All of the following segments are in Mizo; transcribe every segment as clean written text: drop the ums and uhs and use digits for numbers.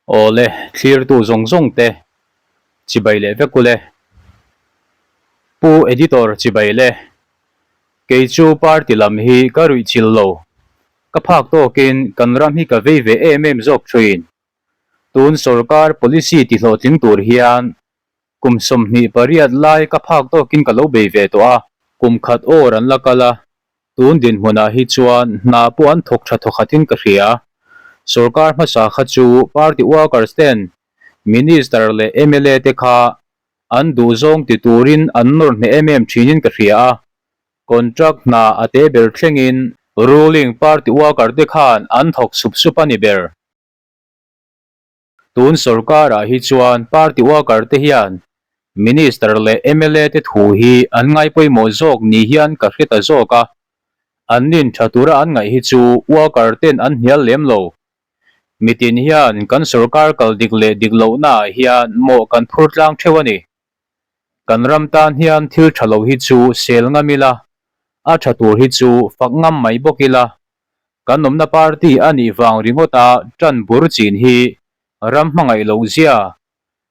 Awle, thlirtu zawng zawng te chibai leh vek ule. Pu Editor chibai le. Kei chu party lam hi ka ruih chil lo. Ka phak tawkin kan ram hi ka vei ve em em zawk thin. Tun sorkar policy ti hlawhtling tur hian kum 28 lai ka phak tawkin ka lo bei ve tawh a. Kum khat awr an la kal a, Tun dinhmunah hi chuan hna pawh an thawk tha thawkhatin ka hria. Sorkar hmasa kha chu party workers ten Minister leh mla te kha an duhzawng ti turin an nawr hneh em em thinin ka hria a. Contract hna a te ber thlengin ruling party worker te khan an thawk sup sup a ni ber. Tun sorkarah hi chuan party worker te hian Minister leh mla te thu hi an ngai pawimawh zawk ni hian ka hre ta zawk a, an nin tha tura an ngaih hi chu worker ten an hnial lem lo. Mitin hian kan sorkar kal dik leh dik lohnaah hian mawh kan phur tlang theuh a ni. Kan ram tan hian thil tha lo hi chu sel ngam ila, a tha tur hi chu fak ngam mai bawk ila, Kan awmna party a nih vang ringawta tan bur chin hi ram hmangaih loh zia,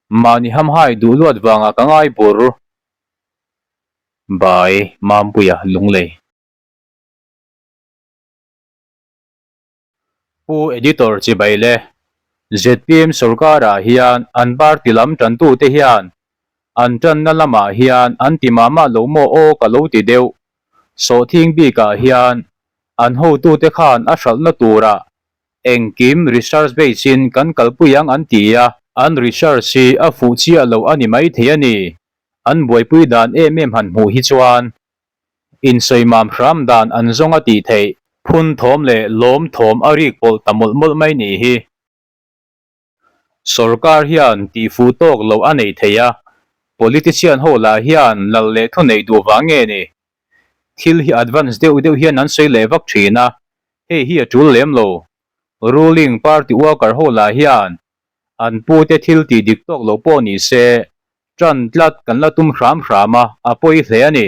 mahni hamhai duh luat vangah ka ngai bur. By Mampuia Lunglei. Pu Editor Chibai le zpm sorkarah hian an party lam tantute hian an tanna lamah hian an ti mah mah lo maw aw ka lo ti deuh. Sawhthing bikah hian An hotute khan a hralhna turah engkim research base in kan kalpui ang an ti a. An research hi a fuh chiah lo a ni maithei a ni. An buaipui dan em em han hmuh hi chuan insawimam hram dan an zawng a tih theih. Phun thawm leh lawm thawm a rik pawlh ta mawlh mawlh mai nih hi. Sorkar hian tihfuh tawk loh a nei thei a, politician ho lah hian lal leh thu neih duh vang nge ni? Thil hi advance deuh deuh hian an sawi leh vak thin a, hei hi a tul lem lo. Ruling party worker ho lah hian an pute thil tih dik tawk loh pawh ni se, tan tlat kan la tum hram hram a, a pawi hle a ni.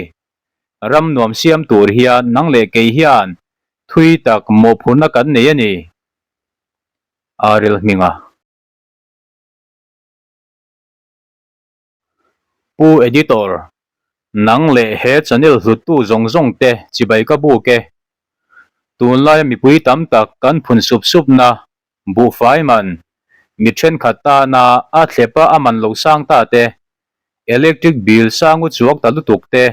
Ram nuam siam tur hian nang leh kei hian thui tak mawhphurhna kan nei a ni. Arel hminga. Pu Editor, nang leh he channel hluttu zawng zawng te chibai ka buk e. Tunlaia mipui tam tak kan phun sup sup na, buhfai man, mi thenkhat tana a thlepa a man lo sang ta te, electric bill sang u chuak ta lutuk te,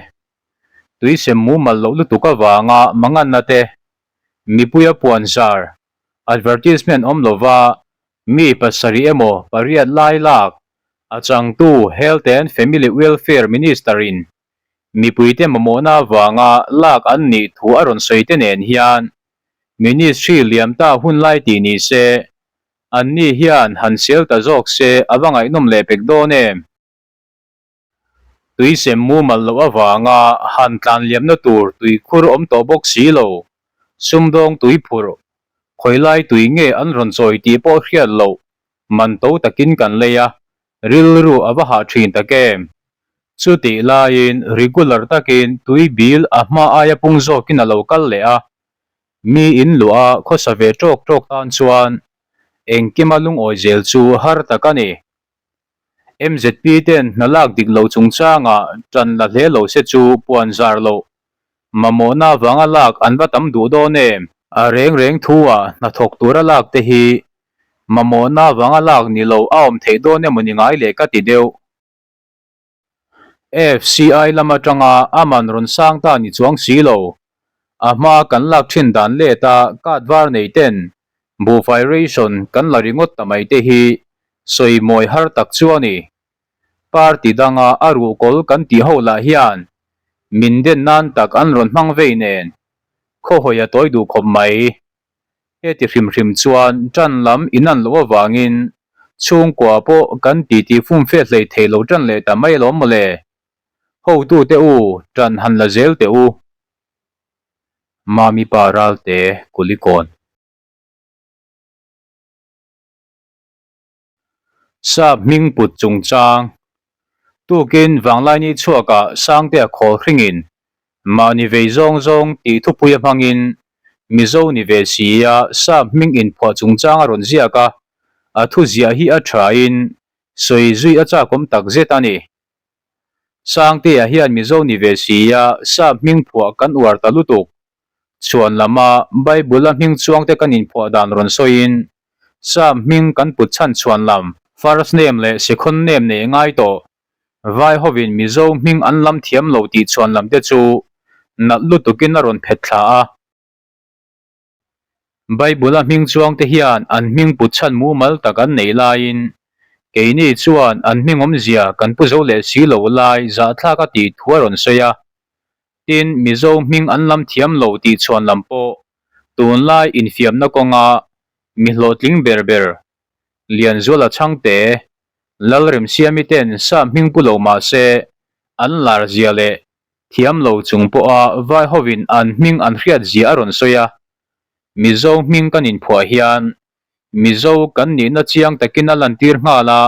tui sem mumal loh lutuk avanga manganna te, mipuia puan zar, Advertisement awm lova mi pasarih emaw pariat lai lak a changtu Health and Family Welfare Minister in mipuite mamawhna avanga lak an nih thu a rawn sawi te nen hian Ministry liam ta hun lai tih ni se anni hian han sel ta zawk se a va ngaihnawm leh pek dawn em? Tui sem mumal loh avanga han tlan liamna tur tui khur awm tawh bawk si lo, sumdawng tui phurh, khawilai tui nge an rawn chawi tih pawh hriat loh man to takin kan lei a, rilru a va hah thin tak em? Chutih laiin regular takin tui bil a hma aia pung zawkin a lo kal leh a, mi in luah a khawsa ve tawk tawk tan chuan engkima lungawi zel chu har tak a ni. MZP ten hna lak dik lo chungchangah tan la hle lo se chu puan zar loh mamawhna avanga lak an va tam duh dawn em? A reng reng thu ah hnathawk tura lak te hi mamawhna avanga lak ni lo a awm theih dawn emaw ni ngai leh ka ti deuh. FCI lam atanga a man rawn sang ta ni chuang si lo. A hma kan lak thin dan let a card var nei ten buhfai ration kan la ringawt ta mai te hi sawi mawi har tak chu a ni. Party danga a ruhkawl kan tih ho lah hian min den nan tak an rawn hmang vei nen khawhawi a tawi duh khawp mai. Heti hrim hrim chuan ṭan lam inan loh avangin chhungkua pawh kan titi fumfe hlei thei lo ṭan leh ta mai alawm mawle. Hotute u, ṭan han la zel teh u. Mami pa Ralte Kulikawn. Sap hming put chungchang tukin Vanglaini chhuakah Sangtea khawl hringin mahni vei zawng zawng tih thupui a hmangin Mizo ni ve sia sap hming inphuah chungchang a rawn ziak a. A thu ziah hi a thain sawi zui a chakawm tak zet a ni. Sangtea hian Mizo ni ve sia sap hming phuah kan uar ta lutuk. Chhuan lama Bible-a hming chuangte kan inphuah dan rawn sawiin sap hming kan put chhan chhuan lam first name leh second name nei ngai tawh Vai hovin Mizo hming an lam thiam lo tih chhuan lam te chu nalh lutukin a rawn phet thla a. Bible-a hming chuangte hian an hming put chhan mumal tak an nei laiin keini chuan an hming awmzia kan pu zo leh si lo lai zahthlak a tih thu a rawn sawi a. Tin, Mizo hming an lam thiam lo tih chhuan lam pawh tunlai infiamna kawnga mi hlawhtling ber ber Lianzuala chhangte Lalremsiami ten sa hming pu lo mah se an lar zia leh thiam lo chung pawha vai hovin an hming an hriat zia a rawn sawi a. Mizo hming kan inphuah hian Mizo kan nihna chiang takin a lantir nghal a,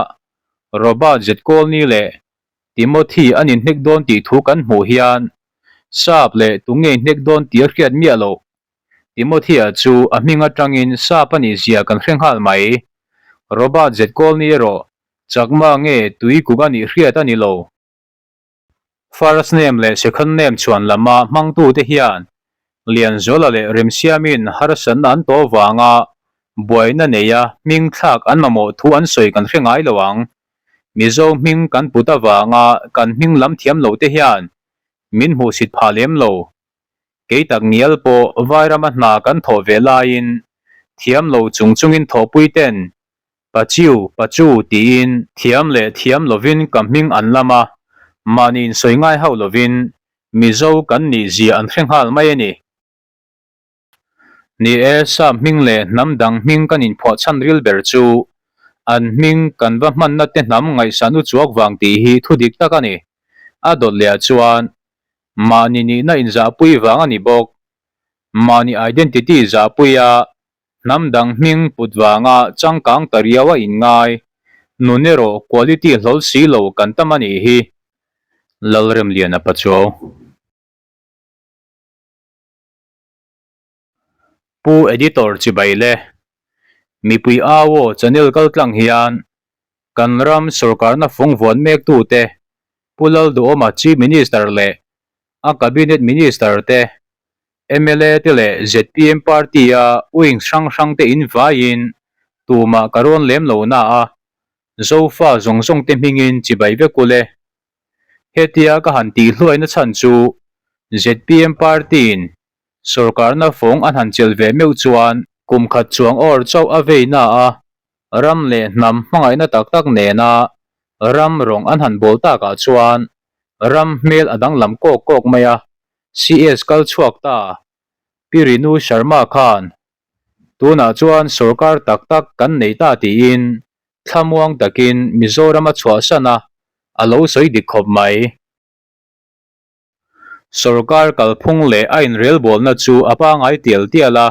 Robert Zetkawlni leh Timothy an inhnek dawn tih thu kan hmuh hian Sap leh tunge inhnek dawn tih a hriat miah loh. Timothea chu a hming atangin sap a nih zia kan hre nghal mai. Robert Zetkawlni erawh Chakma nge Tuikuk a nih hriat a ni lo. First name leh second name chhuan lama hmangtute hian Lianzuala leh Remsiamin harsatna an tawh vanga buaina neia hming thlak an mamawh thu an sawi kan hre ngai lo ang. Mizo hming kan put avanga kan hming lam thiam lo te hian min hmuhsit phah lem lo. Kei tak ngial pawh Vairama hna kan thawh ve laiin thiam lo chung chungin thawhpui ten Pachiu, Pachu tiin thiam leh thiam lovin ka hming an lam a, mahni insawi ngai hauh lovin Mizo kan nih zia an hre nghal mai a ni. Ni e, sap hming leh hnam dang hming kan inphuah chhan ril ber chu an hming kan va hmanna te hnam ngaihsan u chuak vang tih hi thu dik tak a ni. A dawt leh ah chuan mahni nihna inzahpui vang a ni bawk. Mahni identity zahpui a Hnam dang hming put vanga changkang ta riau a inngai, nun erawh quality hlawl si lo kan tam a nih hi. Lalremliana Pachuau. Pu Editor chibai le. Mipui au aw channel kaltlang hian kan ram sorkarna fung vuan mek tute Pu Lalduhawma Chief Minister leh a Cabinet Minister te Mla te leh zpm party a wing hrang hrang te in vaiin tumah ka rawn lem lo na a, Zofa zawng zawng te hmingin chibai vek u le. Hetia ka han tih hluaina chhan chu zpm party in sorkarna fawng an han chelh ve meuh chuan kum khat chuang awr chauh a vei na a, ram leh hnam hmangaihna tak tak nena ram rawng an han bawl takah chuan ram hmel a danglam kawk kawk mai a, CS kal chhuak ta Pi Rinu Sharma khan tunah chuan sorkar tak tak kan nei ta tiin thlamuang takin Mizoram a chhuahsan a, a lo sawi dik khawp mai. Sorkar kalphung leh a inrelbawlna chu a pangai tial tial a,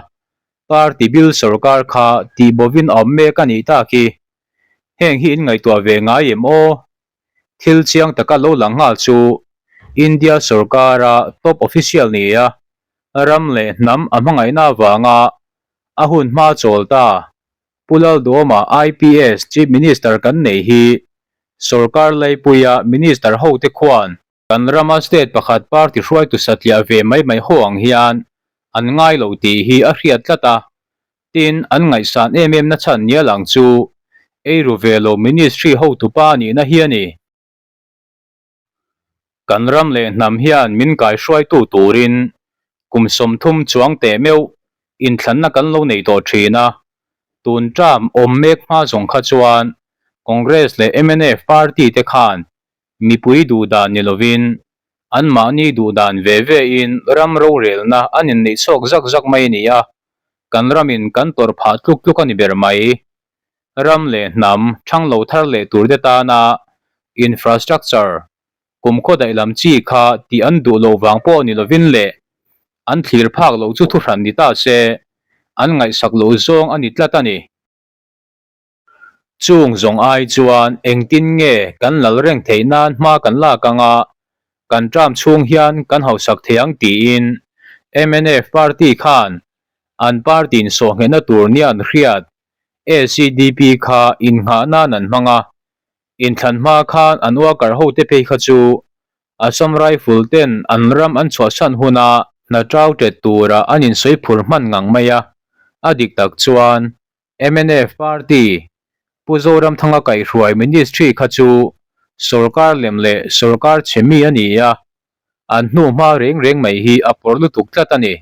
party bil sorkar kha tihbawvin a awm mek a nih tak hi. Heng hi in ngaihtuah ve ngai em aw? Thil chiang taka lo lang nghal chu India sorkara top official ni a, ram leh hnam a hmangaihna avanga a hun hma chawl ta Pu Lalduhawma IPS Chief Minister kan nei hi sorkar laipuia Minister hote khuan kan rama state pakhat party hruaitu satliah ve mai mai ho ang hian an ngai lo tih hi a hriat tlat a, tin an ngaihsan em em na chhan nia lang chu eiru ve lo ministry hotupa nihna hi a ni. Kan ram leh hnam hian min kaihruaitu turin kum 30 chuang teh meuh inthlanna kan lo nei tawh thin a, tun term awm mek hma zawng kha chuan Congress leh mnf party te khan mipui duh dan ni lovin anmahni duh dan ve ve in ram rorelna an inneih chhuak zak zak mai a ni a, kan ramin kan tawrh phah tluk tluk a ni ber mai. Ram leh hnam thang lo thar leh tur te tana infrastructure kumkhaw daih lam chi kha tih an duh loh vang pawh ni lovin leh an thlir phak loh chu thuhran ni ta se an ngaihsak loh zawng a ni tlat a ni. Chung zawng ai chuan engtin nge kan lal reng theih nan hma kan lak anga kan term chhung hian kan hausak thei ang tiin mnf party khan an party in sawhnghehna tur nia an hriat. ACDP kha innghah nan an hmang a, inthlan hma khan an worker hote phei kha chu Assam Rifle ten an ram an chhuahsan huna hna tau tet tura an insawi phur hman ngang mai a, a dik tak chuan mnf party Pu Zoramthanga kaihhruai ministry kha chu sorkar lem leh sorkar chhe mi a ni a, an hnu hma reng reng mai hi a pawr lutuk tlat a ni.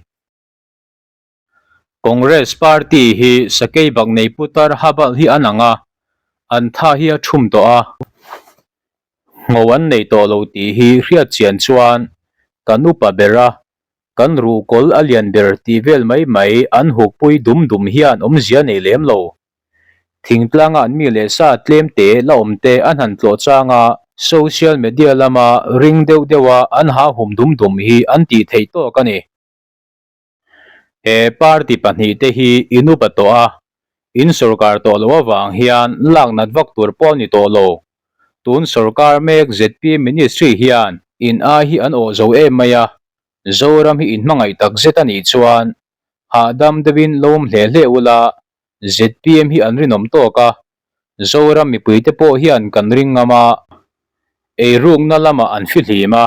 Congress party hi sakei bak nei putar habal hi an ang a, an tha hi a thum tawh a, ngho an nei tawh lo tih hi hriat chian chuan kan upa ber a, kan ruhkawl a lian ber tih vel mai mai an hukpui dum dum hian awmzia nei lem lo. Thingtlanga an mi leh sa tlem te la awm te an han tlawh chang a, social media lama ring deuh deuha an ha hum dum dum hi an tih theih tawk a ni. He party pahnihte hi in upa tawh a, in sorkar tawh loh avang hian lak nat vak tur pawh a ni tawh lo. Tun sorkar mek zpm ministry hian in ai hi an awh zo em mai a, Zoram hi in hmangaih tak zet a nih chuan hahdam deuhin lo awm hle hle ula, zpm hi an rinawm tawk a, Zoram mipuite pawh hian kan ring ngam a, eirukna lamah an fihlim a,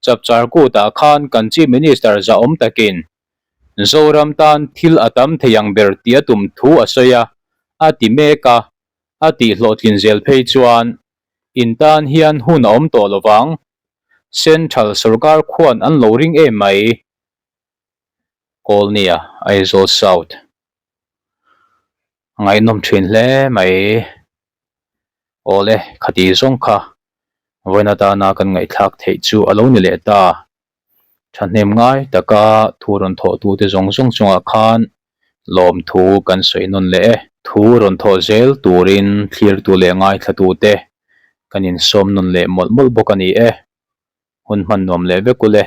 Chapchar kutah khan kan Chief Minister zahawm takin Zoram tan thil a tam thei ang ber tih a tum thu a sawi a, a ti mek a, a tih hlawhtlin zel phei chuan in tan hian hun a awm tawh lo vang. Central sorkar khuan an lo ring em mai. Kawlnia, Aizawl South. A ngaihnawm thin hle mai. Awle, khati zawng kha vawiin atana kan ngaihthlak theih chu a lo ni leh ta. Thahnem ngai taka thu rawn thawh tute zawng zawng chungah khan lawmthu kan sawi nawn leh e. Thu rawn thawh zel turin thlirtu leh ngaithlatute kan insawm nawn leh mawlh mawlh bawk a ni e. Hun hman nuam leh vek ule.